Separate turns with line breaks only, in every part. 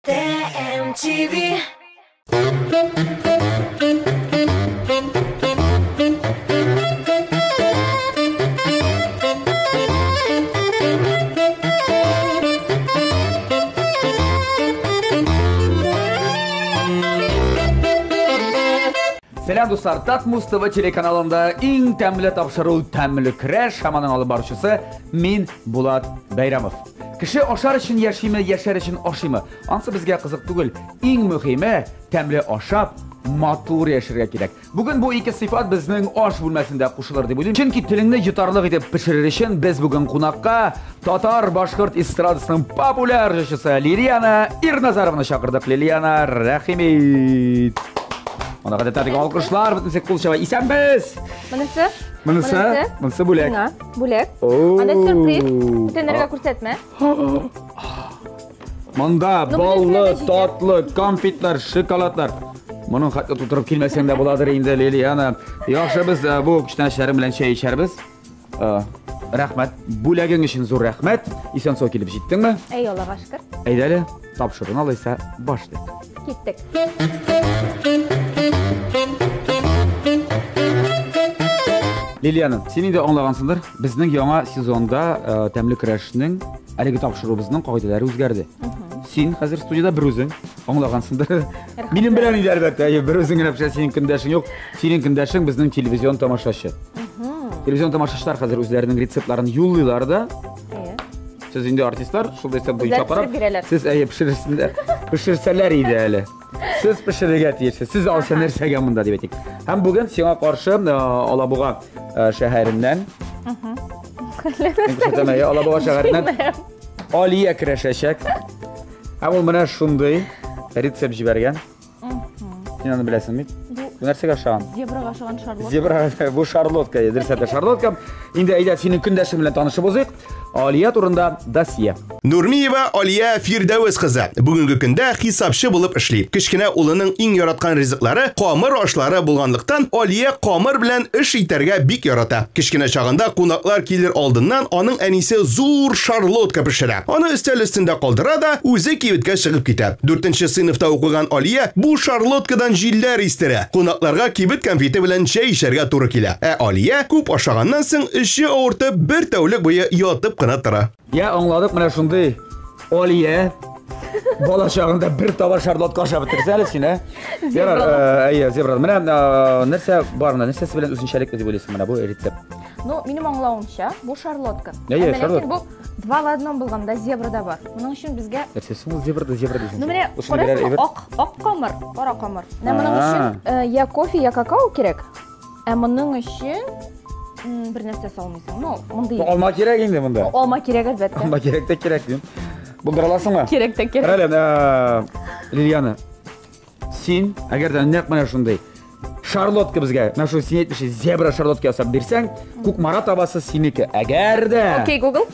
TMTV.
Сәлам дуслар, Татмус ТВ телеканалында иң тәмле тапшыру Тәмле көрәш һәм аның алып баручысы мин Булат Бәйрәмов. Кеше ашар өчен яшиме, яшәр өчен ашыймы? Ансы безгә кызык түгел. Иң мөһиме тәмле ашап, матур яшәргә кирәк. Бүген бу ике сыйфат безнең аш бүлмәсендә кушылыр дип уйлыйм. Чөнки телеңне йотарлык итеп пешерер өчен без бүген кунакка татар башкорт эстрадасының популяр җырчысы Лилиана Ирназарованы чакырдык. Лилиана, рәхим ит. Ана гадәттәге алкышлар, бөтенесе кул чаба. Исәнбез!
Монысы?
Монысы? Монысы бүләк.
Сиңа бүләк. Анда сюрприз. Бүтәннәргә күрсәтмә.
Монда
Ну,
баллы,
бөтенесенә дә җитә.
татлы, конфетлар, шоколадлар. Моның хәтле тутырып килмәсәң дә буладыр инде, Лилиана. Яхшы, без бу күчтәнәчләрем белән чәй эчәрбез. Рәхмәт. Бүләгең өчен зур рәхмәт. Исән-сау килеп җиттеңме?
Әй, Аллага шөкер.
Әйдә әле, тапшыруны алайса башлыйк.
Киттек.
Лилиана, син инде аңлагансыңдыр, безнең яңа сезонда тәмле көрәшнең әлеге тапшыруыбызның кагыйдәләре үзгәрде. Син хәзер студиядә бер үзең, аңлагансыңдыр. Минем белән инде әлбәттә, әйе, бер үзең генә пешә, синең көндәшең юк. Синең көндәшең безнең телевизион тамашачы. Телевизион тамашачылар хәзер үзләренең рецептларын юллыйлар да.
Әйе.
Сез инде артистлар, шул рецепт буенча
Үзләре
карап,
пешереп бирәләр.
сез әйе пешерсеннәр, пешерсәләр иде әле. Сез пешерергә тиешсез. Сез алса нәрсәгә монда дип әйтик. Һәм бүген сиңа каршы Алабуга шәһәреннән. Күрсәтәм, әйе, Алабуга шәһәреннән Алия көрәшәчәк. Һәм ул менә шундый рецепт җибәргән. Син аны беләсең бит? Бу нәрсәгә ошаган?
Зебрага ошаган шарлотка.
Зебра, бу шарлотка, дөрес әйтә, шарлотка. Инде әйдә, синең көндәшең белән танышып узыйк. Алия турында досье.
Нурмиева Алия Фирдәвес кызы бүгенге көндә хисапчы булып эшли. Кечкенә улының иң яраткан ризыклары камыр ашлары булганлыктан, Алия камыр белән эш итәргә бик ярата. Кечкенә чагында кунаклар килер алдыннан аның әнисе зур шарлотка пешерә. Аны өстәл өстендә калдыра да, үзе кибеткә чыгып китә. 4нче сыйныфта укыган Алия бу шарлоткадан җилләр истерә. Кунакларга кибет конфеты белән чәй эчәргә туры килә. Ә Алия күп ашаганнан соң эче авыртып бер тәүлек буе ятып кына тора.
Я аңладык, менә шундый Алия бала чагында бер таба шарлотка ашап бетерсә әле син, ә? Ярар, әйе, зебра. Менә нәрсә бар монда, нәрсәсе белән үзенчәлекле дип уйлыйсың менә бу рецепт?
Ну, минем аңлавымча, бу шарлотка.
Әйе,
Әмма ләкин
шарлотка.
бу два в одном булганда зебра да бар. Моның өчен безгә
Нәрсәсе ул зебра да зебра дисең?
Ну, менә
Ул шуны берәр
карасың,
әйбер.
ак камыр, кара камыр. Менә моның өчен я кофе, я какао кирәк. Ә моның өчен бер нәрсә салмыйсың. Ну, мондый.
Алма кирәк инде монда.
Алма кирәк, әлбәттә.
Алма кирәк тә кирәк дим. Булдыра аласыңмы?
Кирәк тә кирәк.
Рәләм, Лилиана, син, әгәр дә нәкъ менә шундый шарлотка безгә, менә шул син әйтмешли, зебра шарлотка ясап бирсәң, Кукмара табасы синеке. Әгәр дә
Окей, Google.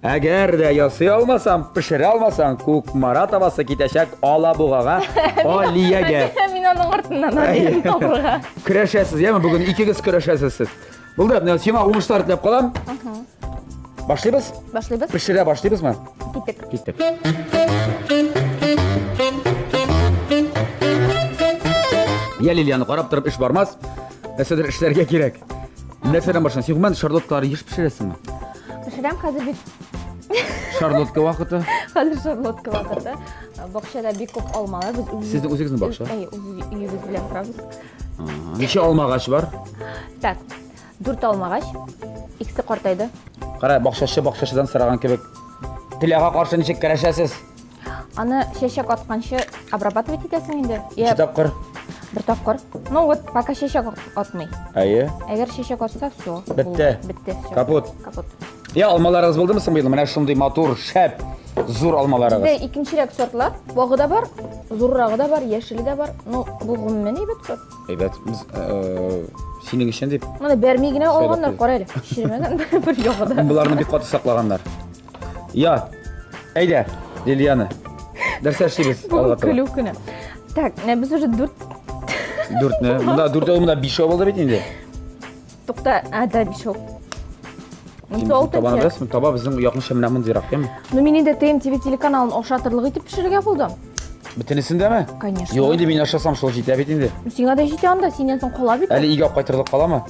Әгәр дә ясый алмасаң, пешерә алмасаң, Кукмара табасы китәчәк Алабугага, Алиягә.
Мин аның артыннан Алияне табырга.
Көрәшәсез, яме? Бүген икегез көрәшәсез сез. Булды, менә сиңа уңышлар теләп калам. Башлыйбыз?
Башлыйбыз.
Пешерә башлыйбызмы?
Киттек.
Киттек. Я Лилияны карап торып эш бармас. Нәрсәдер эшләргә кирәк. Нәрсәдән башлыйм? Син гомумән шарлоткалар еш пешерәсеңме?
Пешерәм хәзер бит.
Шарлотка вакыты.
Хәзер шарлотка вакыты. Бакчада бик күп алмалар. Без үзебез
Сезнең үзегезнең бакча?
Әйе, үз өебез белән торабыз.
Ничә алмагач бар?
Так, 4 алмагач. Икесе картайды.
Кара, бакчачы бакчачыдан сораган кебек. Теләгә каршы ничек көрәшәсез?
Аны чәчәк атканчы обрабатывать итәсең инде.
Ничә тапкыр?
Бер тапкыр. Ну вот, пока чәчәк атмый.
Әйе.
Әгәр чәчәк атса, все.
Бетте.
Бетте, все.
Капут.
Капут.
Я, алмаларыгыз булдымы соң быел? Менә шундый матур, шәп, зур алмаларыгыз.
Бездә икенчерәк сортлар. Вагы да бар, зуррагы да бар, яшеле дә бар. Ну, бу гомумән әйбәт сорт.
Әйбәт. Без синең өчен дип.
Моны бәрми генә
Сайлап
алганнар,
куйдык.
кара әле. Черемәгән бер ягы да.
Боларны бик каты саклаганнар. Я, әйдә, Лилиана. Нәрсә эшлибез?
Бүген
Алга таба.
көлү көне. Так, менә без уже дүрт
Дүртне. Монда дүртәү, монда бишәү булды бит инде.
Тукта, а, да, бишәү.
Син
Ничә
безнең табаны
алтынчы?
беләсеңме? Таба безнең якынча менә мондыйрак, әйме?
Ну, мин инде ТМТВ телеканалын ошатырлык итеп пешерергә булдым.
Бөтенесендәме?
Конечно.
Юк, инде мин ашасам шул җитә бит инде.
Сиңа да җитә анда, синнән соң кала бит.
Әле өйгә кайтырлык каламы?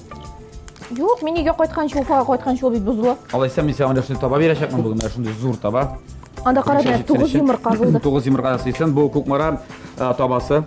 Юк, мин өйгә кайтканчы, Уфага кайтканчы ул бит бозыла.
Алайса мин сиңа менә шундый таба бирәчәкмен бүген, менә шундый зур таба.
Анда кара, менә 9 йомырка булды.
9 йомырка ясыйсың. Бу Кукмара табасы.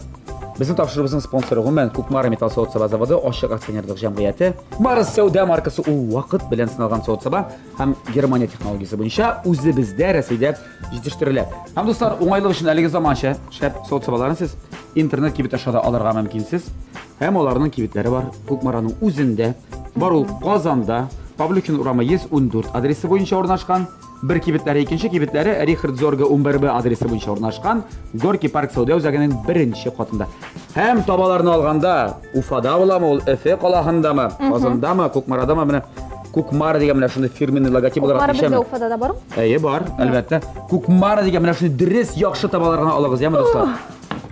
Безнең тапшыруыбызның спонсоры гомумән Кукмара металл савыт-саба заводы ачык акционерлык җәмгыяте. Барс сәүдә маркасы ул вакыт белән сыналган савыт-саба һәм Германия технологиясе буенча үзебездә Рәсәйдә җитештерелә. Һәм дуслар, уңайлык өчен әлеге заманча шәп савыт-сабаларын сез интернет кибет аша да алырга мөмкинсез. Һәм аларның кибетләре бар Кукмараның үзендә, бар ул Казанда, Павлюхин урамы 114 адресы буенча урнашкан. Бер кибетләре, икенче кибетләре Рихард Зорга 11Б адресы буенча урнашкан, Горький парк сәүдә үзәгенең беренче катында. Һәм табаларны алганда Уфада буламы ул, Өфе калаһындамы, Казандамы, Кукмарадамы, менә Кукмара дигән менә шундый фирменный логотип буларак
Кукмара бездә
ничәме?
Уфада да бармы?
Әйе, бар, әлбәттә. Кукмара дигән менә шундый дөрес, яхшы табалар гына алыгыз, яме, дуслар?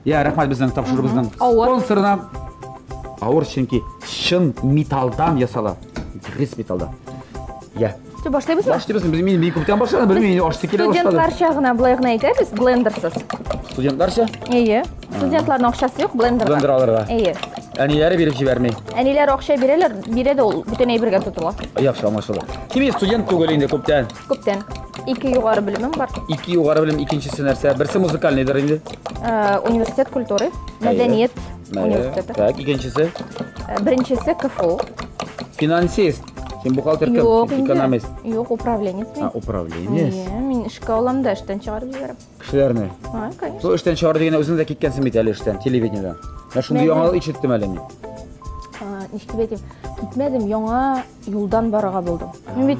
Я, рәхмәт безнең тапшыруыбызның
Авыр.
спонсорына. Авыр, чөнки чын металлдан ясала. Дөрес металлдан. Я.
Все, башлыйбызмы?
Башлыйбыз. Без мин бик күптән башладым, белмим, инде ашты килә башлады.
Студентларча гына болай гына әйтәбез, блендерсыз.
Студентларча?
Әйе. Студентларның акчасы юк блендерга.
Блендер алырга.
Әйе.
Әниләре биреп җибәрми.
Әниләр акча бирәләр, бирә дә ул бүтән әйбергә тотыла.
Яхшы, аңлашылды. Кими студент түгел инде күптән.
Күптән. Ике югары белемем бар.
Ике югары белем, икенчесе нәрсә? Берсе музыкальныйдыр инде.
Университет культуры, мәдәният университеты.
Так, икенчесе?
Беренчесе КФУ.
Финансист. Син бухгалтер кем?
Юк, инде.
Экономист.
Юк, управленец мин.
А, управленец.
Әйе, мин эшкә алам да эштән чыгарып җибәрәм.
Кешеләрне.
А, конечно.
Шул эштән чыгар дигәндә үзең дә киткәнсең бит әле эштән, телевидениедән. Менә шундый яңалык ишеттем әле мин.
Ничек дип әйтим, китмәдем, яңа юлдан барырга булдым. Мин бит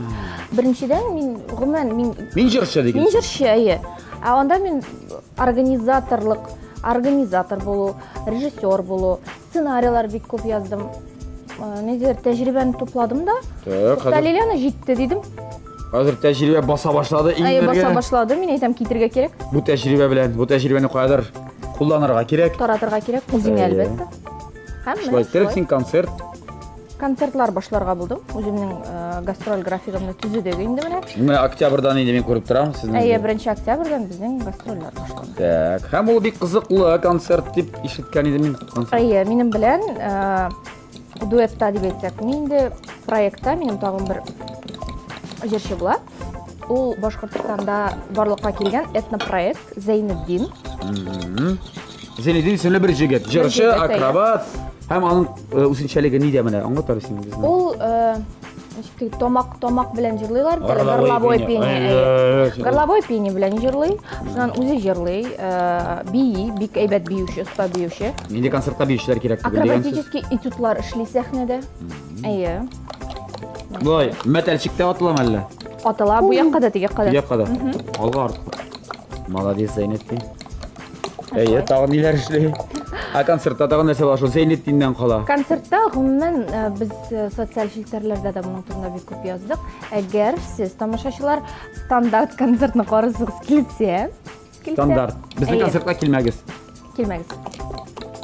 беренчедән мин гомумән мин
Мин җырчы диген.
Мин җырчы, әйе. Ә анда мин организаторлык, организатор булу, режиссер булу, сценарийлар бик күп яздым. Нидер тәҗрибәне тупладым да.
Так,
Тукта, Лилиана җитте дидем.
Хәзер тәҗрибә баса башлады
Әйе, баса
иңнәргә.
башлады. Мин әйтәм, китергә кирәк.
Бу тәҗрибә белән, бу тәҗрибәне каядыр кулланырга кирәк.
Таратырга кирәк үзеңә, әлбәттә. Һәм менә
Шулай иттереп
шулай.
син концерт
Концертлар башларга булдым. Үземнең гастроль графигымны төзедек инде менә.
Менә октябрьдан инде мин күреп торам сезнең.
Әйе, 1 октябрьдән безнең гастрольләр башланды.
Так, һәм ул бик кызыклы концерт дип ишеткән идем мин. Концерт.
Әйе, минем белән дуэтта дип әйтсәк, мин инде проектта минем тагын бер җырчы була. Ул Башкортстанда барлыкка килгән этнопроект Зәйнетдин.
Зәйнетдин исемле бер җегет, җырчы, акробат. Һәм аның үзенчәлеге нидә менә? Аңлат әле син безне.
Ул ничек дип, томак, томак белән җырлыйлар бит әле, горловой пение. Горловой пение белән җырлый. Шуннан үзе җырлый, бии, бик әйбәт биюче, оста биюче.
Нинди концертка биючеләр кирәк түгел дигән сүз.
Акробатический этюдлар эшли сәхнәдә. Әйе.
Болай, мәтәлчек тә атыламы әллә?
Атыла, бу якка да, теге якка да.
Бу якка да. Алга артка. Молодец, Зәйнетдин. Әйе, тагын ниләр эшли? Ә концертта тагын нәрсә була шул Зәйнетдиннән кала?
Концертта гомумән без социаль челтәрләрдә дә моның турында бик күп яздык. Әгәр сез тамашачылар стандарт концертны карасыгыз килсә, килсә.
Стандарт. Безнең концертка килмәгез.
Килмәгез.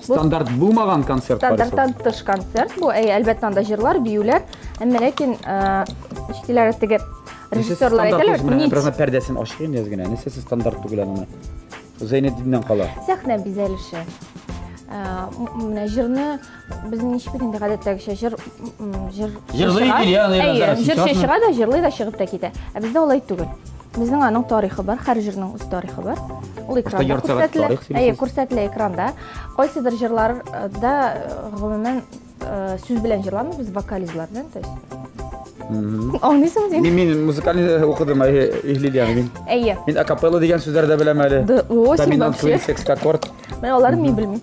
Стандарт булмаган концерт бар.
Стандарттан тыш концерт бу. Әй, әлбәттә, анда җырлар, биюләр. Әмма ләкин, ничек теге режиссерлар әйтәләр,
нит. Бераз пәрдәсен ачыйм инде әз генә. Нәрсәсе стандарт түгел аның менә? Зәйнетдиннән кала.
Сәхнә бизәлеше. Менә җырны безнең ничек бит инде гадәттәгечә җыр, җыр
Җырлый Илья,
җырчы чыга да җырлый да чыгып та китә. Ә бездә алай түгел. Безнең аның тарихы бар, һәр җырның үз тарихы бар. Ул экранда күрсәтелә. Әйе, күрсәтелә экранда. Кайсыдыр җырларда гомумән сүз белән җырламыйбыз, вокализлар белән, то есть. Аңлыйсың син?
Мин музыкальный укыдым, Лилия, мин.
Әйе.
Мин акапелла дигән сүзләр дә беләм әле. Доминант, секстаккорд.
Менә аларны мин белмим.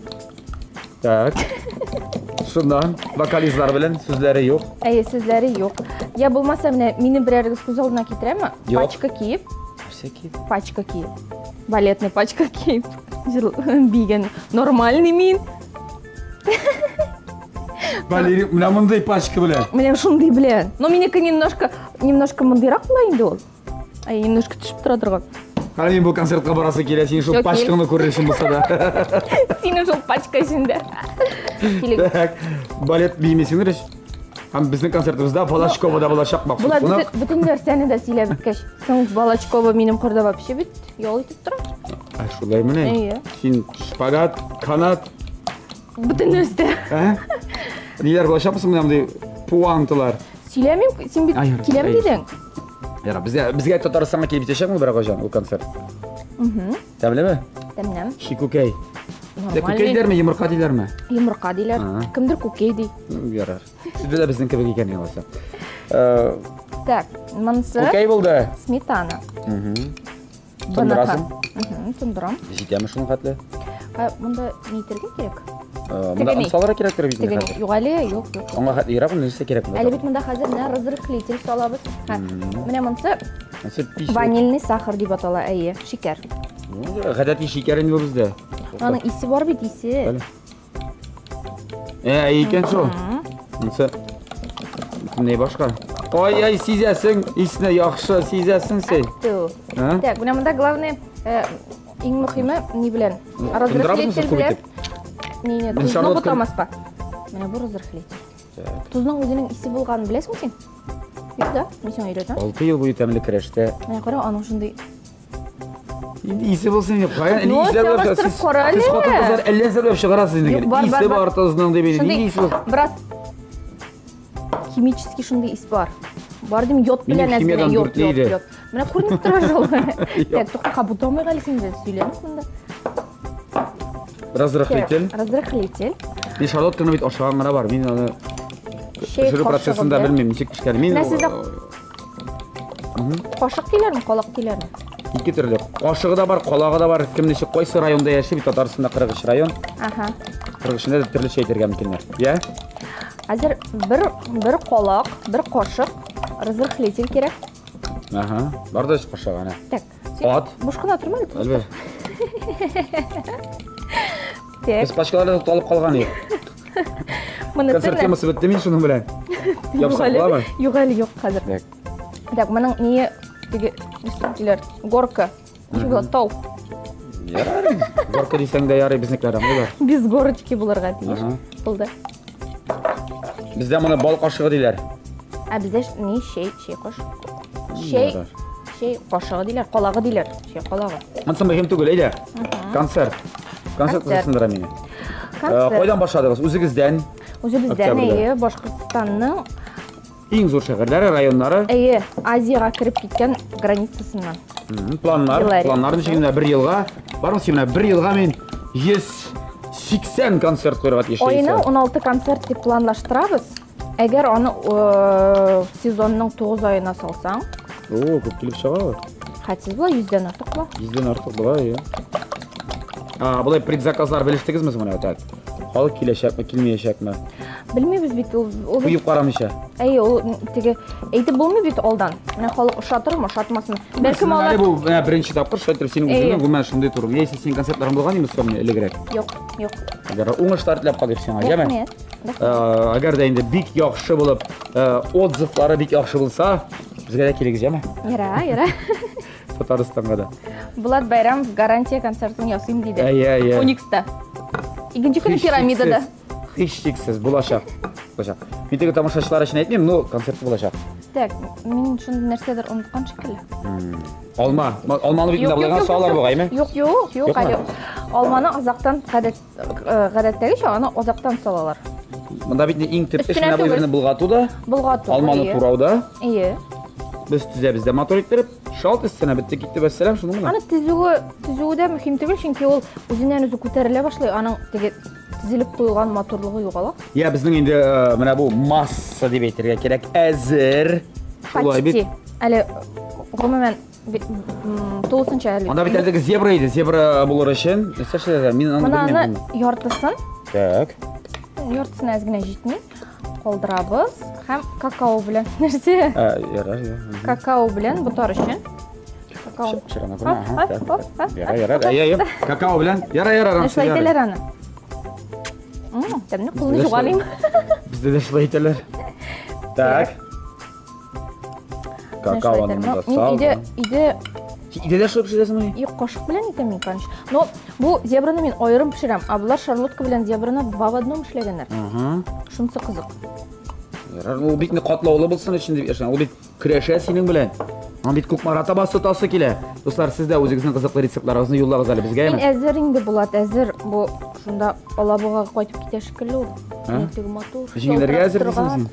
Так. Шуннан вокализлар белән сүзләре юк.
Әйе, сүзләре юк. Я булмаса менә мине берәрегез күз алдына китерәме? Пачка киеп.
Нәрсә киеп?
Пачка киеп. Балетный пачка киеп. Җыр биген. Нормальный мин.
Валерий, менә мондый пачка белән.
Менә шундый белән. Но минеке немножко, немножко мондыйрак була инде ул. Ай, немножко төшеп тора торган.
Хәле мин бу концертка барасы килә, син шул пачкаңны күрер өчен булса да.
Синең шул пачка эчендә. Килегез.
Так, балет биимисеңдер ич. Һәм безнең концертыбызда Волочкова да булачак махсус кунак.
Бөтен нәрсәне дә сөйләп беткәч, соң Волочкова минем корда вообще бит ял итеп тора.
Шулай мени?
Әйе.
Син шпагат, канат.
Бөтен нәрсә.
Ә? Ниләр булачакмы соң менә мондый пуанталар?
Сөйләмим, син бит киләм дидең.
Яра, безгә безгә Татарстанга килеп җитәчәкме бер кайчан ул концерт?
Угу.
Тәмлеме?
Тәмле.
Чи күкәй. Дә күкәй диләрме, йомырка диләрме?
Йомырка диләр. Кемдер күкәй ди.
Ярар. Сездә дә безнең кебек икән алайса.
Так, монысы.
Күкәй булды.
Сметана.
Угу. Тондырасың?
Тондырам.
Җитәме шуның хәтле?
Монда ни итәргә кирәк?
Монда он салырга кирәктер бит инде хәзер.
Юк әле, юк, юк.
Аңа хәтле ерак нәрсә кирәк
монда? Әле бит монда хәзер менә разрыхлитель салабыз. Менә монысы ванильный сахар дип атала, әйе, шикәр.
Гадәти шикәр инде бу бездә.
Аның исе бар бит, исе.
Ә, икән шул. Монысы бөтенләй башка. Ай-ай, сизәсең, исне яхшы сизәсең син.
Так, менә монда главное, иң мөхиме ни белән? Разрыхлитель белән. Ни, ни, тозны бутамаска. Менә бу разрыхлитель. Тозның үзенең исе булганын беләсеңме син? Юк да, мин сиңа өйрәтәм.
6 ел буе тәмле көрәштә.
Менә кара, аның шундый
Инде исе булсын инде. Каян
Ну,
исе булсын?
чагыштырып кара әле.
Сез хатын-кызлар әллә нәрсә чыгарасыз инде.
Юк, бар,
Исе
бар, бар.
бар тозның дип инде.
Шундый
Нинди исе булсын?
бераз химический шундый ис бар. Бар дим, йод
Минем
белән әз генә
химиядан
йод,
дүртле
йод,
иде.
йод. Менә күренеп тора шул. Так, тукта, кабутамыйк әле син дә сөйләмик монда.
Разрыхлитель.
Разрыхлитель.
Мин шарлотканы бит ашаган гына бар. Мин аны
Чәй
пешерү
кашыгы
процессын да
белән.
белмим, ничек пешкән. Мин
Менә сездә кашык диләрме, калак диләрме?
Ике төрле. Кашыгы да бар, калагы да бар. Кем ничек кайсы районда яши, бит Татарстанда 43 район.
Ага.
43-ндә дә төрлечә әйтергә мөмкиннәр. Я?
Хәзер бер бер калак, бер кашык разрыхлитель кирәк.
Ага. Бар да өч кашык әнә.
Так.
Ат.
Буш кына торма әле.
Әлбәттә.
Так.
Без пачкаларда тукталып калган идек. Концерт темасы бетте мин шуның белән. Япсак буламы?
Юк әле, юк хәзер.
Так.
Так, моның ние теге диләр, горка. Ничек була? Тау.
Ярар. Горка дисәң дә ярый, безнекеләр аңлыйлар.
Без горочки булырга тиеш. Булды.
Бездә моны бал кашыгы диләр.
Ә бездә ни чәй, чәй кош. Чәй, чәй кашыгы диләр, калагы диләр. Чәй калагы.
Монысы мөһим түгел, әйдә. Концерт. Концерт кызыксындыра мине.
Концерт.
Кайдан башладыгыз? Үзегездән?
Үзебездән, әйе, Башкортстанның
иң зур шәһәрләре, районнары.
Әйе, Азиягә кереп киткән границасыннан.
Планнар, планнар ничек менә бер елга? Бармы син менә бер елга мин 180 концерт куярга тиеш.
Аена 16 концерт дип планлаштырабыз. Әгәр аны сезонның 9 аена салсаң,
О, күп килеп чыга ул.
Хәтсез була, 100дән артык була.
100дән артык була, әйе. А, болай предзаказлар белештегезме соң менә так? Халык киләчәкме, килмәячәкме?
Белмибез бит ул. Ул
Куеп карамыйча.
Әйе, ул теге әйтеп булмый бит алдан. Менә халык ошатырмы, ошатмасмы? Бәлкем алар
Әле бу менә беренче тапкыр шулай итеп синең үзеңнең гомумән шундый турың. Яисә синең концертларың булган име соң элегрәк?
Юк, юк.
Әгәр уңышлар теләп калыйк сиңа, яме?
Рәхмәт.
Әгәр дә инде бик яхшы булып, отзывлары бик яхшы булса, безгә дә килегез, яме?
Яра, яра.
Татарстанга да.
Булат Байрамов гарантия концертын ясыйм диде.
Әйе, әйе.
Уникста. Икенче көне пирамидада.
Һичшиксез булачак. Булачак. Мин теге тамашачылар өчен әйтмим, но концерт булачак.
Так, мин шундый нәрсәдер оныткан шикелле.
Алма. Алманы бит инде булган салалар бугаймы?
Юк, юк, юк, әле. Алманы азактан гадәт гадәттәгечә аны азактан салалар.
Монда бит иң төп эш менә бу берне болгату да.
Болгату.
Алманы турау да.
Ие.
Без төзәбез дә матур иттереп, шалт өстенә бетте китте вәссәлам, шуның белән.
Аны төзүе, төзүе дә мөһим түгел, чөнки ул үзеннән үзе күтәрелә башлый, аның теге тезелеп куелган матурлыгы югала.
Я, безнең инде менә бу масса дип әйтергә кирәк, әзер. Шулай бит.
Әле гомумән тулысынча әле.
Анда бит әлеге зебра иде, зебра булыр өчен. Нәрсә эшләргә? Мин аны
белмим. Моны яртысын.
Так.
Яртысына әз генә җитми. Калдырабыз һәм какао белән. Нәрсә?
Ярар, ярар.
Какао белән ботар өчен.
Какао. Ярар, ярар. Әйе, әйе. Какао белән. Ярар, ярар.
Нәрсә әйтәләр аны? Тәмле кулны югалыйм.
Бездә дә шулай әйтәләр. Так. Какаоны монда сал.
Мин өйдә
Өйдә дә шулай пешерәсеңме?
Юк, кашык белән итәм мин, конечно. Но бу зебраны мин аерым пешерәм, а болар шарлотка белән зебраны два в одном эшләгәннәр. Шунысы кызык.
Ярар, ул бит катлаулы булсын өчен дип яшәгән. Ул бит көрәшә синең белән. Аның бит Кукмара табасы тотасы килә. Дуслар, сез дә үзегезнең кызыклы рецептларыгызны юллагыз әле безгә,
Мин әзер инде, Булат, әзер. Бу шунда Алабугага кайтып китә шикелле ул. Теге матур.
Җиңелергә әзер дисең син?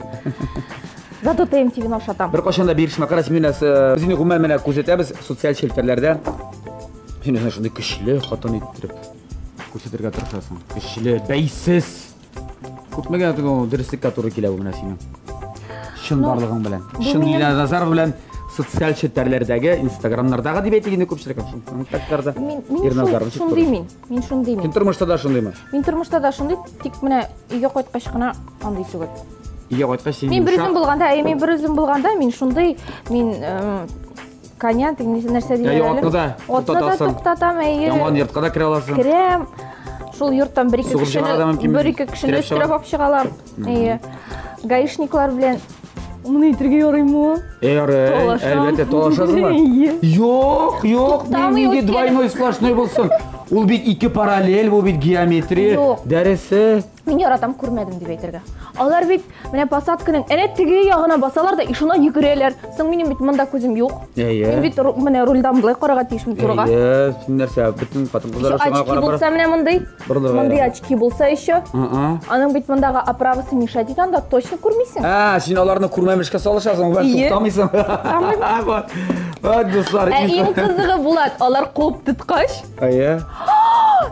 Зато ТМТВ-ны ашатам.
Беркайчан да бирешмә, кара, син менә без инде гомумән менә күзәтәбез социаль челтәрләрдә. Син үзеңне шундый көчле хатын иттереп күрсәтергә тырышасың. Көчле, бәйсез. Күпме генә теге дөреслеккә туры килә бу менә синең. Чын барлыгың белән. Чын Лилия Назарова белән социаль челтәрләрдәге, инстаграмнардагы дип әйтик инде күпчелек контактларда.
Мин шундый мин. Мин шундый мин.
Син тормышта да шундыймы?
Мин тормышта да шундый, тик менә өйгә кайткач кына андый түгел.
Өйгә кайткач син
Мин бер үзем булганда, әй, мин бер үзем булганда, мин шундый, мин коня, нәрсә диләр
әле? Атны да
туктатасың. Туктатам, әйе.
Янган йортка да керә аласың.
Керәм. Шул йорттан бер ике кешене, бер ике кешене өстерәп алып чыга алам. Әйе. Гаишниклар белән моны әйтергә ярыймы?
Ярый, әлбәттә, талашасыңмы? Юк, юк, нинди двойной сплошной булсын. Ул бит ике параллель, бу бит геометрия дәресе.
Мин яратам күрмәдем дип әйтергә. Алар бит менә посадканың әнә теге ягына басалар да и шуна йөгерәләр. Соң минем бит монда күзем юк.
Әйе.
Мин бит менә рульдан болай карарга тиешмен турыга.
Әйе, син нәрсә, бөтен хатын-кызлар шуңа
карап. Очки булса менә мондый. Мондый очки булса еще. Аның бит мондагы оправасы мешать итә, анда точно күрмисең.
Ә, син аларны күрмәмешкә салышасың, бәл туктамыйсың. Вот, дуслар.
Ә иң кызыгы Булат, алар куып тоткач.
Әйе.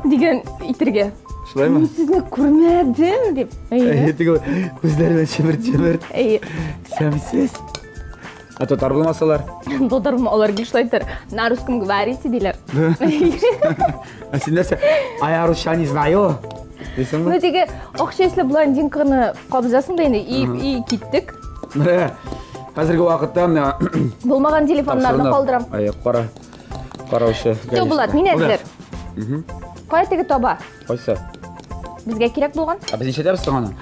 Дигән итергә.
Шулаймы?
Мин сезне күрмәдем дип.
Әйе, теге күзләренә чемерт-чемерт.
Әйе.
Сәмсез. Ә татар булмасалар?
Татар алар гел шулай әйтер. На русском говорите диләр.
Ә син нәрсә? А я русча не знаю. Дисеңме?
Ну теге ак чәчле блондинканы кабызасың да инде и, и киттек.
Менә хәзерге вакытта менә
Булмаган телефоннарны калдырам.
Әйе, кара. Караучы.
Все, Булат, мин әзер. Кая теге таба?
Кайсы?
Безгә кирәк булган.
Ә без нишләтәбез соң аны?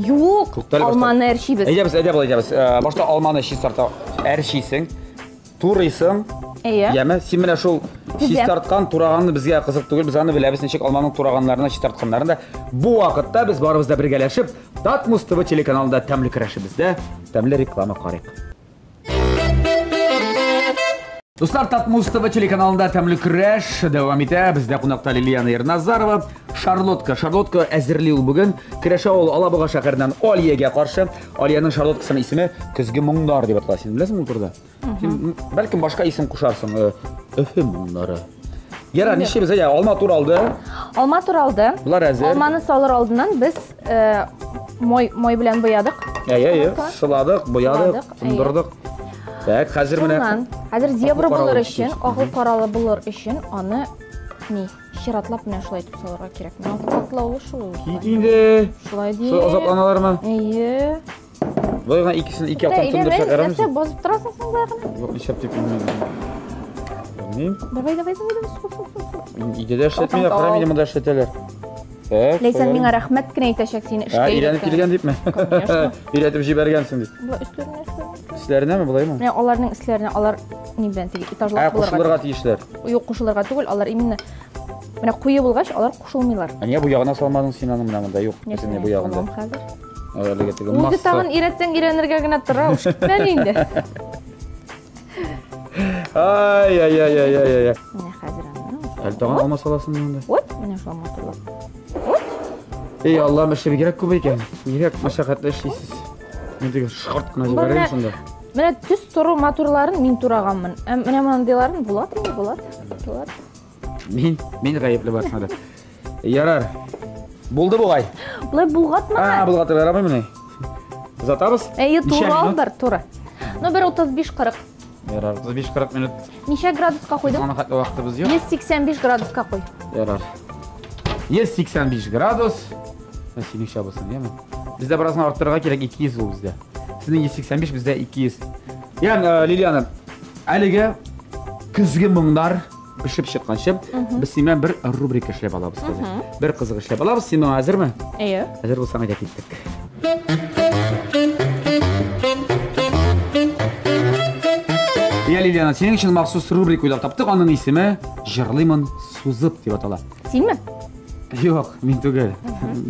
Юк, алманы әрчибез.
Әйдәбез, әйдә болай итәбез. Э, башта алманы чистарта әрчисең, турыйсың.
Әйе.
Яме, син менә шул чистарткан, тураганны безгә кызык түгел, без аны беләбез, ничек алманың тураганнарын, чистартканнарын да. Бу вакытта без барыбыз да бергәләшеп, Татмус ТВ телеканалында тәмле көрәшебездә тәмле реклама карыйк. Дуслар, Татмус ТВ телеканалында тәмле көрәш дәвам итә. Бездә кунакта Лилиана Ерназарова. Шарлотка. Шарлотка әзерли ул бүген. Көрәшә ул Алабуга шәһәреннән Алиягә каршы. Алиянең шарлоткасының исеме Көзге моңнар дип атала. Син беләсеңме ул турыда? Син бәлкем башка исем кушарсың. Э, Өфе моңнары. Яра, нишлибез? Әйдә, алма туралды.
Алма туралды.
Болар әзер.
Алманы салыр алдыннан без э, мой, мой белән буядык.
Әйе, әйе. Сыладык, буядык, тондырдык. Так, хәзер менә.
Хәзер зебра булыр өчен, агыл каралы булыр өчен аны ни, чиратлап менә шулай итеп салырга кирәк. Менә катлаулы шул.
Кит инде.
Шулай ди.
Шулай азапланалармы?
Әйе.
Болай гына икесен ике яктан тондырсак ярамыймы?
Нәрсә басып торасың соң болай гына?
Юк, нишләп дип белмим.
Давай, давай, давай, давай, су, су, су, су.
Мин өйдә дә эшләтмиләр, кара мине монда эшләтәләр.
Так, Ләйсән миңа рәхмәт кенә әйтәчәк сине эшкә
өйрәнеп килгән дипме?
Конечно.
Өйрәтеп җибәргәнсең дип.
Болай өсләренә, өсләренә.
Өсләренәме, болаймы?
Менә аларның өсләренә, алар ни белән теге этажлап
Ә, кушылырга тиешләр.
Юк, кушылырга түгел, алар именно менә куе булгач, алар кушылмыйлар.
Ә нигә бу ягына салмадың син аны менә монда? Юк, бөтенләй бу ягында.
Хәзер.
Әлеге теге
Үзе
масса.
тагын өйрәтсәң өйрәнергә генә тора, уш китмәле инде.
Ай, ай, ай, ай, ай, ай.
Менә хәзер аны.
Әле тагын алма саласың монда.
Вот, менә шулай матурлап. Вот.
Эй, Аллам, эше бигрәк күп икән. Бигрәк мәшәкатьле эшлисез. Мин теге шарт кына җибәрәм шунда.
Менә төс тору матурларын мин тураганмын. Ә менә мондыйларын Булат инде, Булат. Булат.
Мин, мин гаепле барсына да. Ярар. Булды бугай.
Болай булгатма.
А, булгатып ярамыймыни? Озатабыз?
Әйе, туры ал бер, туры. Ну, бер 35-40.
Ярар, 35-40 минут.
Ничә градуска куйдың?
Аны хәтле вакытыбыз юк.
185 градуска куй.
Ярар. 185 градус. Синеңчә булсын, яме? Бездә бераз гына арттырырга кирәк, 200 ул бездә. Сезнең 185, бездә 200. Ян, э, Лилиана, әлеге көзге моңнар пешеп чыкканчы, без синең белән бер рубрика эшләп алабыз хәзер. Бер кызык эшләп алабыз. Син моңа әзерме?
Әйе.
Әзер булсаң, әйдә киттек. Я, Лилиана, синең өчен махсус рубрика уйлап таптык. Аның исеме Җырлыймын сузып дип атала.
Синме?
Юк, мин түгел.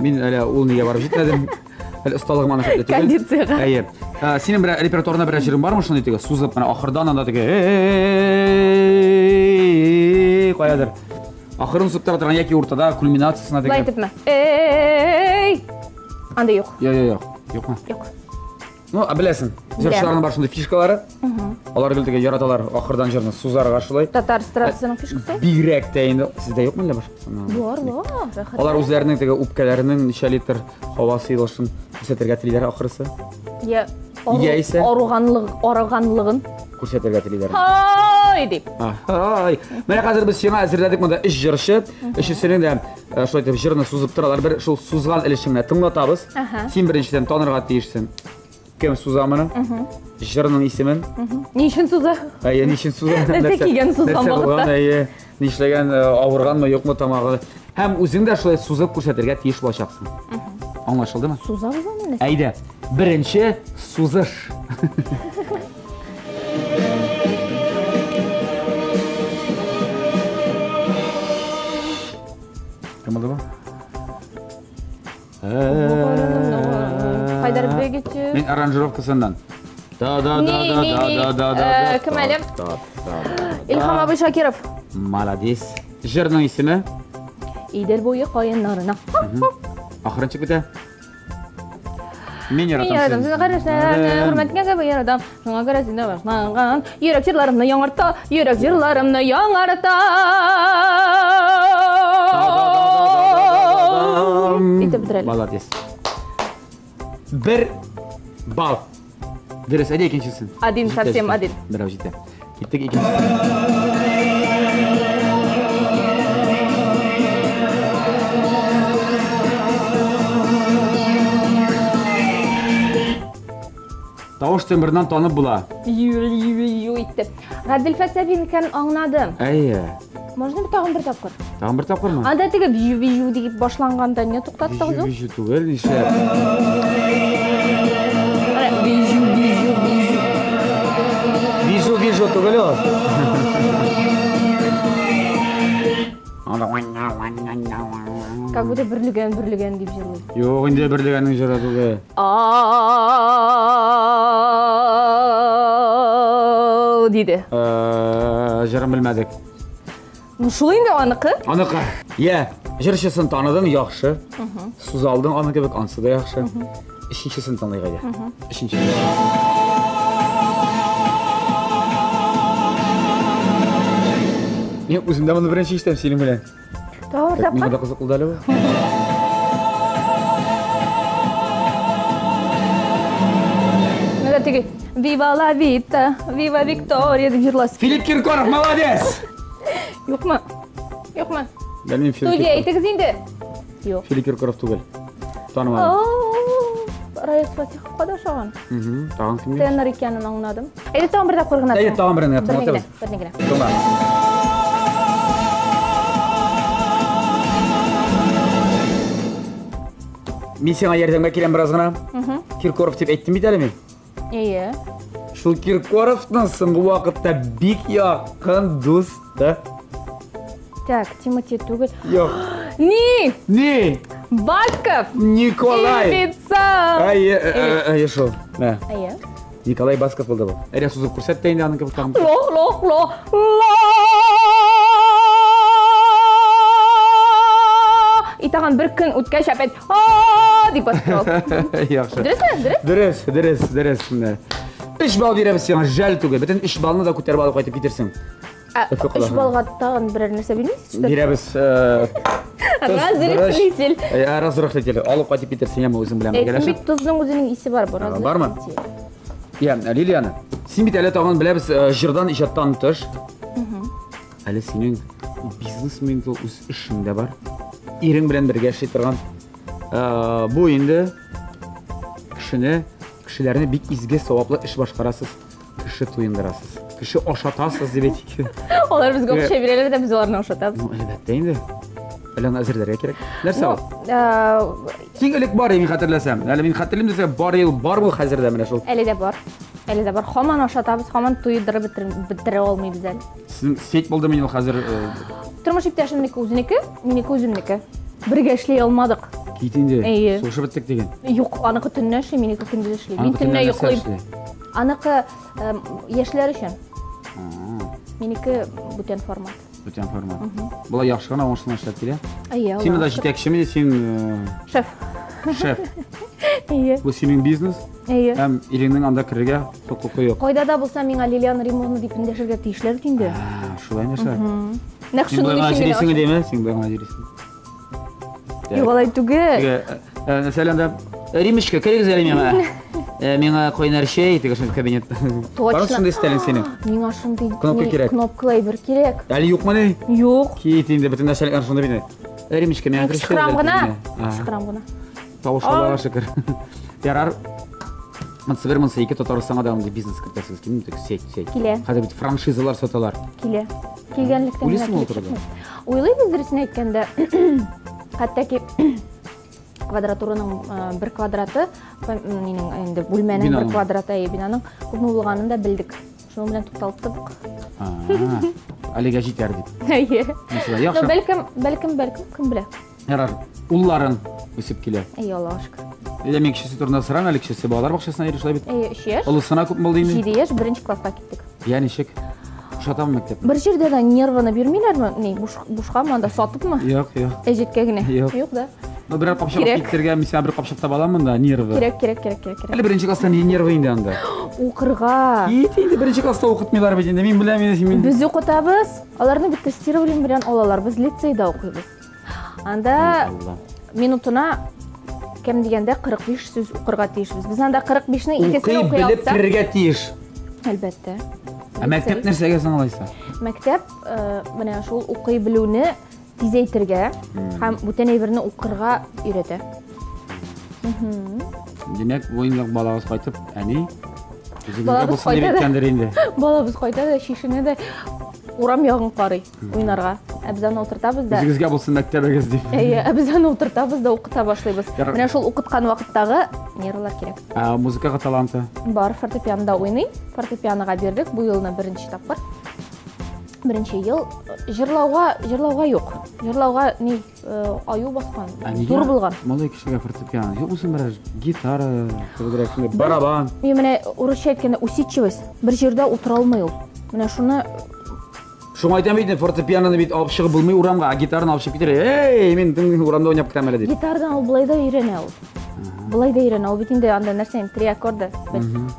Мин әле ул нигә барып җитмәдем. Әле осталыгым аны хәтле түгел.
Кондициягә.
Әйе. Синең берәр репертуарында берәр җырың бармы шундый теге сузып, менә ахырдан анда теге каядыр. Ахырын сузып тора торган яки уртада кульминациясенә
теге. Былай итепме? Эй! Анда юк.
Юк, юк, юк. Юкмы?
Юк.
Ну, а беләсең, җырчыларның бар шундый фишкалары. Алар гел теге яраталар ахырдан җырны сузарга шулай.
Татар эстрадасының фишкасы?
Бигрәк тә инде. Сездә юкмы әллә башкасы?
Бар, бар. Рәхәт.
Алар үзләренең теге үпкәләренең ничә литр һава сыелышын күрсәтергә телиләр ахрысы.
Я
Яисә
аруганлык, арыганлыгын
күрсәтергә телиләр.
Һай дип.
Һай. Менә хәзер без сиңа әзерләдек монда өч җырчы. Өчесенең дә шулай итеп җырны сузып торалар. Бер шул сузган өлешен генә тыңлатабыз. Син беренчедән танырга тиешсең. Кем суза моны? Җырның исемен.
Ни өчен суза?
Әйе, ни өчен суза?
Нәрсә кигән сузган вакытта?
Әйе, нишләгән, авырганмы, юкмы тамагы. Һәм үзең дә шулай сузып күрсәтергә тиеш булачаксың. Аңлашылдымы?
Сузабыз аны нәрсә?
Әйдә, беренче сузыш. Кем булды бу?
Хайдар Бегичев.
Мин аранжировкасыннан. Да да да да да да да да.
Кем әле? Илһам абый Шакиров.
Молодец. Җырның исеме?
Идел буе каеннарына.
Ахырын чыгып бетә. Мин яратам
яратам сине карашларны, хөрмәткә гә яратам. Шуңа күрә сине башланган йөрәк җырларымны яңарта, йөрәк җырларымны яңарта. Итеп бетерәле.
Молодец. Бер балл. Дөрес, әйдә икенчесен.
Один, совсем один.
Берәү җитә. Киттек икенчесен. Тавыш тембрыннан танып була.
Ю, ю, ю итте. Гаделфәт Сәбин икәнен аңладым.
Әйе.
Можно тагын бер тапкыр?
Тагын бер тапкырмы?
Анда теге бью бью дип башланганда не туктаттыгыз?
Бью бью түгел, нишләп?
Бижу, бижу, бижу.
Бижу, бижу түгел ул.
Как будто берлегән, берлегән дип җырлый.
Юк, инде берлегәннең җыры түгел.
Диде.
Җырын белмәдек.
Ну, шул инде аныкы.
Аныкы. Я, җырчысын таныдың, яхшы. Сузалдың аны кебек, ансы да яхшы. Өченчесен таныйк әйдә. Өченче. Мин үзем дә моны беренче ишетәм синең белән.
Тагын бер тапкыр.
Миңа да кызык булды әле бу.
Менә теге Viva la vita, viva Victoria дип җырласы.
Филипп Киркоров, молодец!
Юкмы? Юкмы?
Белмим, Филипп.
Студия әйтегез инде. Юк.
Филипп Киркоров түгел. Танымадым.
Раяз Фатиховка да ошаган.
Тагын кемгә?
Тенор икәнен аңладым. Әйдә тагын бер тапкыр гына.
Әйдә тагын бер генә тыңлатабыз.
Бер генә.
Тыңла. Мин сиңа ярдәмгә киләм бераз гына. Киркоров дип әйттем бит әле мин.
Әйе.
Шул Киркоровның соңгы вакытта бик якын дусты.
Так, Тимати түгел.
Юк.
Ни?
Ни?
Басков.
Николай.
Ибица.
Әйе, әйе шул. Мә.
Әйе.
Николай Басков булды бу. Әйдә сузып күрсәт тә инде аның кебек тагын.
Ло, ло, ло, ло. И тагын бер көн үткәч опять а дип басып тора.
Яхшы.
Дөресме? Дөрес?
Дөрес, дөрес, дөрес. Менә. 3 балл бирәбез сиңа, жәл түгел. Бөтен 3 баллны да күтәреп алып кайтып китерсең.
Өч баллга тагын берәр нәрсә бирмисез?
Бирәбез.
Разрыхлитель.
Разрыхлитель. Алып кайтып китерсең, яме үзең белән
бергәләшеп. Бит тозның үзенең исе бар, бу
Бармы? Я, Лилиана, син бит әле тагын беләбез, җырдан, иҗаттан тыш. Әле синең бизнесмен үз эшең дә бар. Ирең белән бергә эшли торган. Бу инде кешене, кешеләрне бик изге, саваплы эш башкарасыз. Кеше туендырасыз. Кеше ашатасыз дип әйтик.
Алар безгә акча бирәләр дә без аларны ашатабыз.
Ну, әлбәттә инде. Әле аны әзерләргә кирәк. Нәрсә ул? Син элек бар, мин хәтерләсәм. Әле мин хәтерлим дисәм, бар ел бар бу хәзер дә менә шул.
Әле дә бар. Әле дә бар. Һаман ашатабыз, һаман туйдырып бетерә алмыйбыз әле.
Сезнең сеть булды мин ул хәзер.
Тормыш иптәшемнеке үзенеке, минеке үземнеке. Бергә эшли алмадык.
Кит инде. Әйе. Сугышып беттек диген.
Юк, аныкы төнлә эшли, минеке көндез эшли. Мин төнлә йоклыйм. Аныкы яшьләр өчен. Минеке бүтән формат.
Бүтән формат. Болай яхшы гына уңышлы эшләп килә.
Әйе.
Син монда җитәкчеме, син
шеф.
Шеф.
Әйе.
Бу синең бизнес.
Әйе.
Һәм иреңнең анда керергә хокукы юк.
Кайда да булса миңа Лилиана Римовна дип эндәшергә тиешләр бит инде.
Шулай нәрсә.
Нәкъ шуның
өчен генә. Син димә, син болай гына йөрисең.
Юк, алай түгел.
Мәсәлән, да Римочка, керегез әле миңа. Миңа кайнар чәй, теге шундый кабинет.
Точно.
Бар шундый стәлең синең.
Миңа шундый
кнопка кирәк.
Кнопкалы әйбер кирәк.
Әле юкмыни?
Юк.
Кит инде, бөтен нәрсәләр шунда бит. Римочка, миңа
кереш. Кычкырам гына. Кычкырам гына.
Тавыш Аллага шөкер. Ярар. Монсы бер, монсы ике Татарстанга да мондый бизнес кертәсегез килми, тик сеть, сеть.
Килә.
Хәзер бит франшизалар саталар.
Килә. Килгәнлектән
Уйлыйсыңмы ул турыда?
Уйлыйбыз, дөресен әйткәндә. Хәтта ки квадратураның бер квадраты, минем инде бүлмәнең бер квадраты, әйе, бинаның күпме булганын да белдек. Шуның белән тукталып тордык.
Әлегә җитәр дип.
Әйе. Ну, бәлкем, бәлкем, бәлкем, кем белә.
Ярар, улларың үсеп килә.
Әйе, Аллага шөкер.
Әйдә, мин кечесе турында сорам әле, кечесе балалар бакчасына йөри шулай бит.
Әйе, 3 яшь.
Олысына күпме булды инде?
7 яшь, беренче класска киттек.
Я ничек? Ошатамы мәктәпне?
Бер җирдә дә нервыны бирмиләрме? Ни, буш, бушкамы анда сатыпмы?
Юк, юк.
Әҗәткә генә.
Юк.
Юк да.
Ну, берәр капчык алып китергә, мин сиңа бер капчык таба аламын да, нервы.
Кирәк, кирәк, кирәк, кирәк, кирәк.
Әле беренче класста ни нервы инде анда?
Укырга.
Кит инде, беренче класста укытмыйлар бит инде. Мин беләм инде син.
Без укытабыз. Аларны бит тестирование белән алалар. Без лицейда укыйбыз. Анда минутына кем дигәндә 45 сүз укырга тиешбез. Без анда 45-нең икесен
укый алсак. Белеп керергә тиеш.
Әлбәттә.
Ә мәктәп нәрсәгә соң алайса?
Мәктәп менә шул укый белүне тизәйтергә һәм бүтән әйберне укырга өйрәтә.
Димәк, бу инде балагыз кайтып, әни, үзегезгә булсын дип әйткәндер инде.
Балабыз кайта да, чишенә дә, урам ягын карый уйнарга. Ә без аны утыртабыз да.
Үзегезгә булсын мәктәбегез дип.
Әйе, ә без аны утыртабыз да укыта башлыйбыз. Менә шул укыткан вакыттагы нервлар кирәк.
Ә музыкага таланты?
Бар, фортепианода уйный. Фортепианога бирдек бу елны беренче тапкыр. Беренче ел җырлауга, җырлауга юк. Җырлауга ни, аю баскан, зур булган.
Малай кешегә фортепиано. Юк булсын берәр гитара, кебегрәк шундый барабан.
Мин менә урысча әйткәндә усидчивость. Бер җирдә утыра алмый ул. Менә шуны
Шуңа әйтәм бит, фортепианоны бит алып чыгып булмый урамга, а гитараны алып чыгып китер. Эй, мин урамда уйнап керәм әле дип.
Гитарадан ул болай да өйрәнә ул. Болай да өйрәнә. Ул бит инде анда нәрсә инде, три аккорда,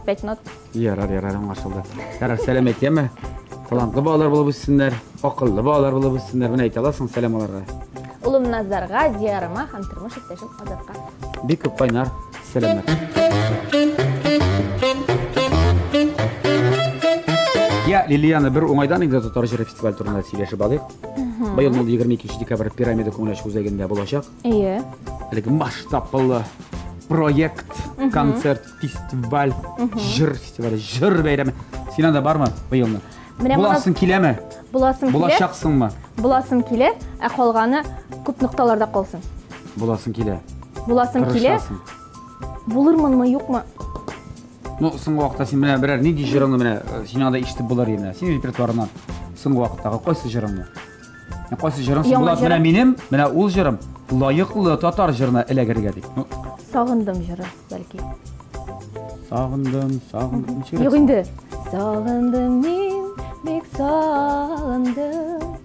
пять нот.
Ярар, ярар, аңлашылды. Ярар, сәлам әйтәме? Талантлы балалар булып үссеннәр, акыллы балалар булып үссеннәр. Менә әйтә аласың сәлам аларга.
Улым Назарга, Диарыма һәм тормыш иптәшем Азатка.
Бик күп кайнар сәламнәр. Я, Лилиана, бер уңайдан инде татар җыры фестиваль турында сөйләшеп алыйк. Быел ул 22 декабрь Пирамида күңел ачу үзәгендә булачак.
Әйе.
Әлеге масштаблы проект, концерт, фестиваль, җыр фестивале, җыр бәйрәме. Син анда бармы быелны?
Менә моны-
Буласың киләме?
Буласым килә.
Булачаксыңмы?
Буласым килә, ә калганы күп нокталарда калсын.
Буласың килә.
Буласым килә.
Тырышасың.
Булырмынмы, юкмы?
Ну, соңгы вакытта син менә берәр нинди җырыңны менә син анда ишетеп булыр иде менә. Синең репертуарыңнан соңгы вакыттагы кайсы җырыңны? Ә кайсы җырың соң
Яңа
була? Менә
җырым.
минем, менә ул җырым лаеклы татар җырына эләгергә дип. Ну,
Сагындым җыры, бәлки.
Сагындым, сагындым. Ничек
Юк инде. Сагындым мин, бик сагындым.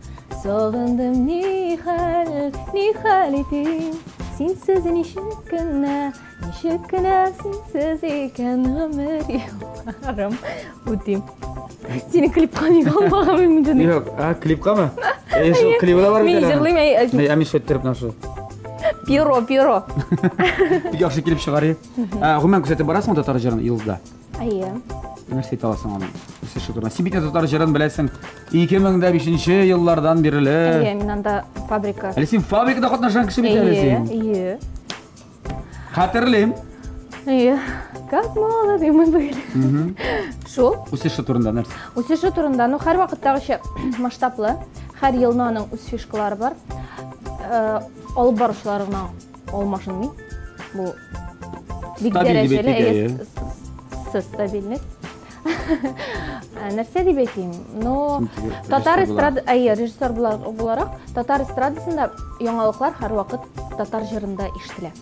Сагындым ни хәл, ни хәл итим. Синсез ничек кенә, ничек кенә синсез икән гомер елларым үтим. Сине клипка ник алмаган мин моны?
Юк, а клипкамы? Әйе, шул клибы да бар бит
Мин
әле.
җырлыйм, әй,
Ә мин шулай иттереп менә шул.
Перо, перо.
Бик яхшы килеп чыгар иде. Ә, гомумән күзәтеп барасыңмы татар җырын Йолдызда?
Әйе.
Нәрсә әйтә аласың аның үсеше турында? Син бит татар җырын беләсең 2005 еллардан бирле.
Әйе, мин анда фабрика.
Әле син фабрикада катнашкан кеше бит әле
Әйе,
син.
әйе.
Хәтерлим.
Әйе. Как молоды мы были. Шул.
Үсеше турында нәрсә?
Үсеше турында, ну, һәр вакыттагыча масштаблы. Һәр елны аның үз фишкалары бар. Алып баручылары гына алмашынмый. Бу бик
Стабиль дип
дәрәҗәле,
әйтик,
әйе,
әйе.
стабильность. Нәрсә дип әйтим? Ну,
Син теге
татар
режиссер
эстрада, әйе, режиссер буларак, татар эстрадасында яңалыклар һәрвакыт татар җырында ишетелә.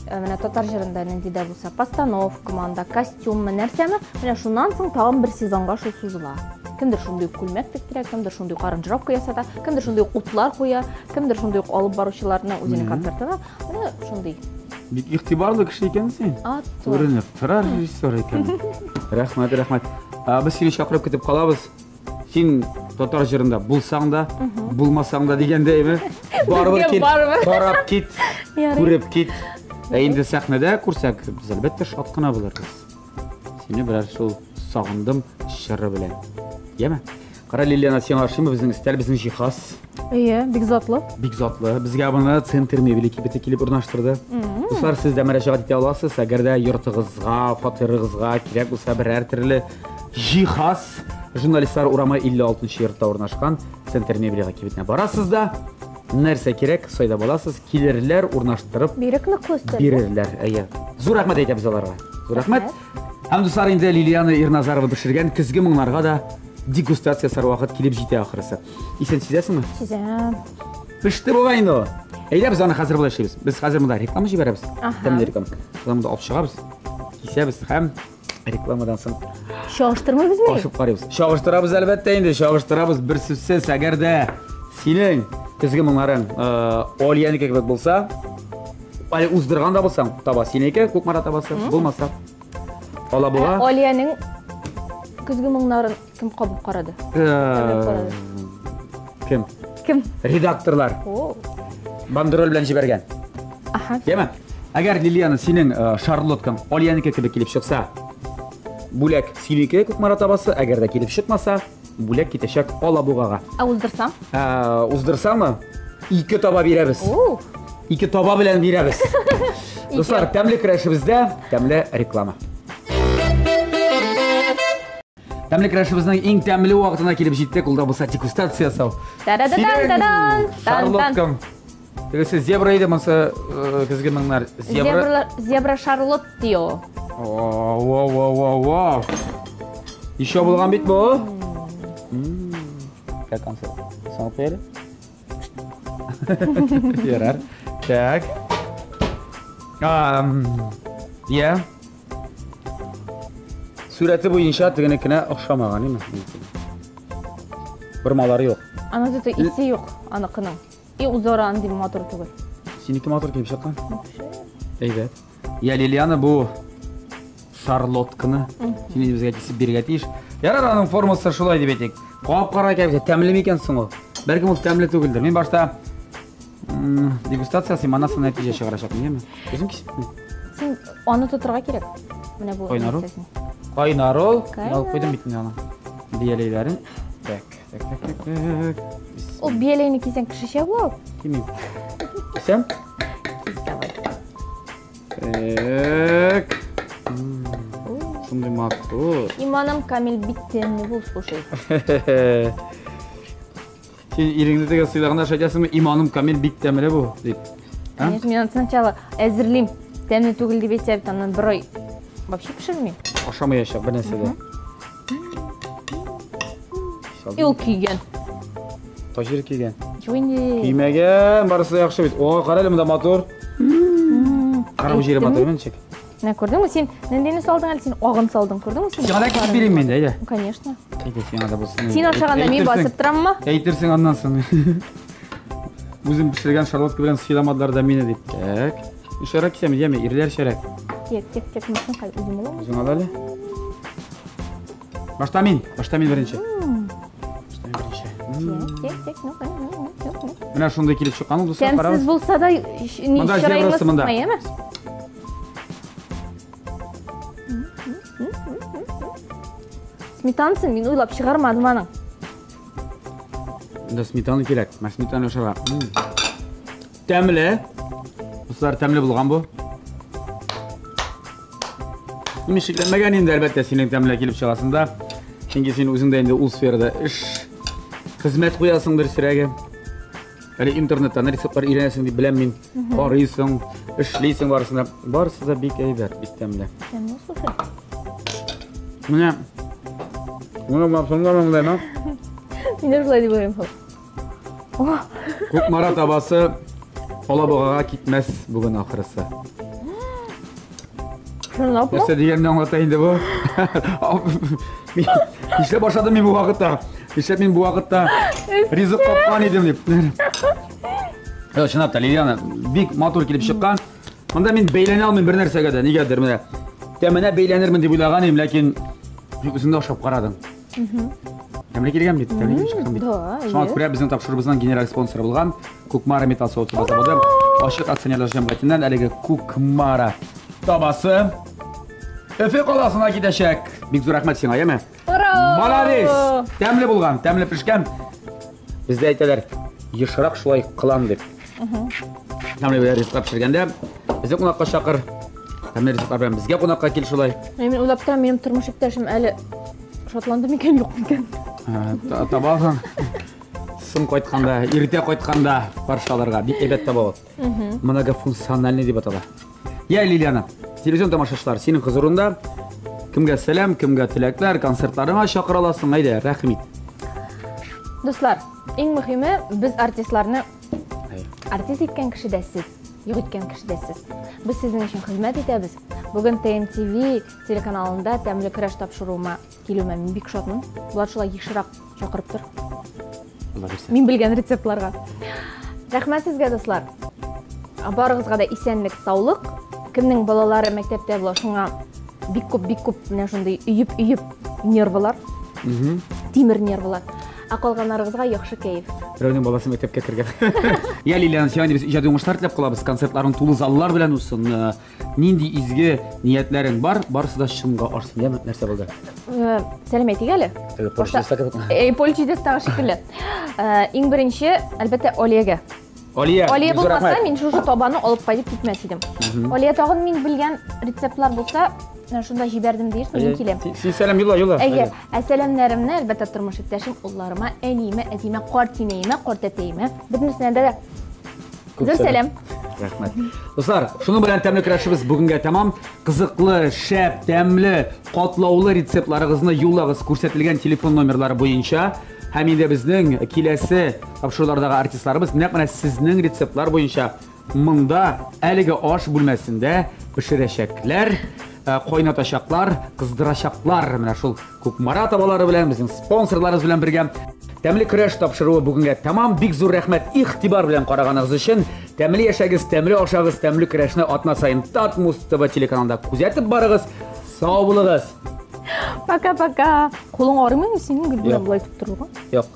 Менә татар җырында нинди дә булса постановкамы, анда костюммы, нәрсәме, менә шуннан соң тагын бер сезонга шул сузыла. Кемдер шундый ук күлмәк тектерә, кемдер шундый ук аранжировка ясата, кемдер шундый ук утлар куя, кемдер шундый ук алып баручыларны үзенең концертына. Менә шундый.
Бик игътибарлы кеше икән син. Күренеп тора режиссер икән. Рәхмәт, рәхмәт. Без сине чакырып көтеп калабыз. Син татар җырында булсаң да, булмасаң да дигәндәйме? Барыбер кил, карап кит, күреп кит. Ә инде сәхнәдә күрсәк, без әлбәттә шат кына булырбыз. Сине берәр шул сагындым җыры белән. Яме? Кара, Лилиана, сиңа ошыймы безнең өстәл, безнең җиһаз?
Әйе, бик затлы.
Бик затлы. Безгә моны Центр мебели кибете килеп урнаштырды. Дуслар, сез дә мөрәҗәгать итә аласыз. Әгәр дә йортыгызга, фатирыгызга кирәк булса берәр төрле җиһаз, Журналистлар урамы 56 йортта урнашкан Центр мебелига кибетенә барасыз да, нәрсә кирәк, сайлап аласыз, килерләр, урнаштырып
Бирек ныклы өстәл.
Бирерләр, әйе. Зур рәхмәт әйтәбез аларга. Зур рәхмәт. Һәм дуслар, инде Лилиана Ирназарова пешергән көзге моңнарга да дегустация ясар вакыт килеп җитә ахрысы. Исен сизәсеңме?
Сизәм.
Пеште бугай инде ул. Әйдә, без аны хәзер болай эшлибез. Без хәзер монда реклама җибәрәбез. Тәмле реклама. Монда алып чыгабыз, кисәбез һәм Рекламадан соң
Чагыштырмыйбызмы?
Ашып карыйбыз. Чагыштырабыз әлбәттә инде, чагыштырабыз бер сүзсез. Әгәр дә синең көзге моңнарың Алиянеке кебек булса, әле уздырган да булсаң, таба синеке, Кукмара табасы, булмаса, Алабуга.
Алиянең көзге моңнарын кем кабып карады?
Кем?
Кем?
Редакторлар. Бандероль белән җибәргән.
Аха.
Яме? Әгәр Лилиана синең шарлоткаң Алиянеке кебек килеп чыкса, бүләк синеке Кукмара табасы, әгәр дә килеп чыкмаса, бүләк китәчәк Алабугага.
Ә уздырсам?
Уздырсамы? Ике таба бирәбез. Ике таба белән бирәбез. Дуслар, тәмле көрәшебездә тәмле реклама. Тәмле көрәшебезнең иң тәмле вакытына килеп җиттек. Ул да булса дегустация ясау.
Та-да-да-дан-та-дан!
Шарлоткам. Тегесе зебра иде, монысы көзге моңнар.
Зебра. Зебра Шарлот ди ул.
Вау, вау, вау, вау. Еще булган бит бу. Как он Соң куялы. Ярар. Так. Я. Сурәте буенча тегенекенә охшамаган, име? Бормалары юк.
Аның зато исе юк, аныкының. И узоры андый матур түгел.
Синеке матур килеп чыккан. Әйбәт. Я, Лилиана, бу шарлотканы син инде безгә кисеп бирергә тиеш. Ярар, аның формасы шулай дип әйтик. Кап-кара икән, тәмле микән соң ул? Бәлкем ул тәмле түгелдер. Мин башта дегустация ясыйм, аннан соң нәтиҗә чыгарачакмын, яме? Үзем кисеп.
Син аны тотырга кирәк. Менә бу.
Кайнар ул. Кайнар ул. Мин алып куйдым бит инде аны. Бияләйләрен. Так, так, так, так, так.
Ул бияләйне кисәң кешечә була ул.
Кимим. Кисәм?
Кис давай.
Так. Шундый матур.
Иманым камил бик тәмле бул, слушай.
Син иреңне теге сыйлаганда әйтәсеңме, иманым камил бик тәмле бу, дип.
Конечно, мин сначала әзерлим. Тәмле түгел дип әйтсә бит, аннан бер ай вообще пешермим.
Ашамаячак бер нәрсә дә.
И ул көйгән.
Таҗир көйгән.
Юк инде.
Көймәгән, барысы да яхшы бит. О, кара әле монда матур. Кара бу җире матур, ничек?
Менә күрдеңме син ниндине салдың әле син агын салдың, күрдеңме син?
Сиңа да кисеп бирим инде, әйдә.
Конечно.
Әйдә, сиңа да булсын.
Син ашаганда мин басып тораммы?
Әйтерсең аннан соң. Үзем пешергән шарлотка белән сыйламадылар да мине дип. Так. Ишәрәк кисәм, яме, ирләрчәрәк.
Тек, тек, тек, мин хәзер үзем алам.
Үзең ал әле. Башта мин, башта мин беренче. Башта мин беренче.
Тек, тек, тек, ну, ну, ну, ну.
Менә шундый килеп чыккан ул, дуслар,
карагыз. Тәмсез булса да, ни
Монда зебрасы монда.
Сметанасын мин уйлап чыгармадым аның.
Монда сметана кирәк. Менә сметана ашарга. Тәмле. Дуслар, тәмле булган бу. Мин шикләнмәгән инде, әлбәттә, синең тәмле килеп чыгасың да. Чөнки син үзең дә инде ул сферада эш, хезмәт куясың дөресрәге. Әле интернеттан рецептлар өйрәнәсең дип беләм мин. Карыйсың, эшлисең барысын да. Барысы да бик әйбәт, бик тәмле.
Тәмле, слушай.
Менә. Менә барсын да меңләмә.
Мин дә шулай дип уйлыйм.
Кукмара табасы. Алабугага китмәс бүген ахрысы.
Чынлапмы?
Нәрсә дигәнне аңлата инде бу? Нишләп ашадым мин бу вакытта? Нишләп мин бу вакытта ризык капкан идем дип. Юк, чынлап та, Лилиана бик матур килеп чыккан. Монда мин бәйләнә алмыйм бер нәрсәгә дә. Нигәдер менә тәменә бәйләнермен дип уйлаган идем, ләкин үзең дә ашап карадың. Тәмле килгән бит, тәмле килеп чыккан бит.
Да,
Шуңа
әйе.
күрә безнең тапшыруыбызның генераль спонсоры булган Кукмара металл савыт заводы ачык акционерлар җәмгыятеннән әлеге Кукмара табасы Өфе каласына китәчәк. Бик зур рәхмәт сиңа, яме?
Ура!
Молодец! Тәмле булган, тәмле пешкән. Бездә әйтәләр, ешрак шулай кылан дип. Тәмле белән ризыклар пешергәндә, безне кунакка чакыр. Тәмле ризыклар белән безгә кунакка кил шулай.
Мин уйлап торам, минем тормыш иптәшем әле шатланды микән, юк микән?
Табасың. Соң кайтканда, иртә кайтканда каршы алырга бик әйбәт таба ул. Многофункциональный дип атала. Я, Лилиана, телевизион тамашачылар, синең хозурыңда кемгә сәлам, кемгә теләкләр, концертларыңа чакыра аласың, әйдә, рәхим ит.
Дуслар, иң мөһиме, без артистларны артист иткән кеше дә сез, юк иткән кеше дә сез. Без сезнең өчен хезмәт итәбез. Бүген ТНТВ телеканалында тәмле көрәш тапшыруыма килүемә мин бик шатмын. Булат шулай ешрак чакырып тор. Мин белгән рецептларга. Рәхмәт сезгә, дуслар. Барыгызга да исәнлек, саулык. Кемнең балалары мәктәптә була, шуңа бик күп, бик күп менә шундый өеп-өеп нервылар. Тимер нервылар. Ә калганнарыгызга яхшы кәеф.
Берәүнең баласы мәктәпкә кергән. Я, Лилиана, сиңа инде без иҗади уңышлар теләп калабыз. Концертларың тулы заллар белән узсын. Нинди изге ниятләрең бар, барысы да чынга ашсын. Яме, нәрсә булды?
Сәлам әйтик әле.
Поле чудеса кебек.
Поле чудестагы шикелле. Иң беренче, әлбәттә, Алиягә.
Алия,
Алия булмаса, мин шушы табаны алып кайтып китмәс идем. Алия, тагын мин белгән рецептлар булса, шунда җибәрдем диерсең, мин киләм.
Син сәлам юлла, юлла.
Әйе, ә сәламнәремне, әлбәттә, тормыш иптәшем, улларыма, әниемә, әтиемә, картинәемә, картәтәемә, бөтенесенә дә Зур сәлам.
Рәхмәт. Дуслар, шуның белән тәмле көрәшебез бүгенгә тәмам. Кызыклы, шәп, тәмле, катлаулы рецептларыгызны юллагыз күрсәтелгән телефон номерлары буенча. Һәм инде безнең киләсе тапшырулардагы артистларыбыз нәкъ менә сезнең рецептлар буенча монда әлеге аш бүлмәсендә пешерәчәкләр, кайнатачаклар, кыздырачаклар. Менә шул Кукмара табалары белән, безнең спонсорларыбыз белән бергә Тәмле көрәш тапшыруы бүгенгә тәмам. Бик зур рәхмәт игътибар белән караганыгыз өчен. Тәмле яшәгез, тәмле ашагыз, тәмле көрәшне атна саен Татмус ТВ телеканалында күзәтеп барыгыз. Сау булыгыз.
Пока-пока. Кулың арымыймы синең гел болай итеп торуга?
Юк.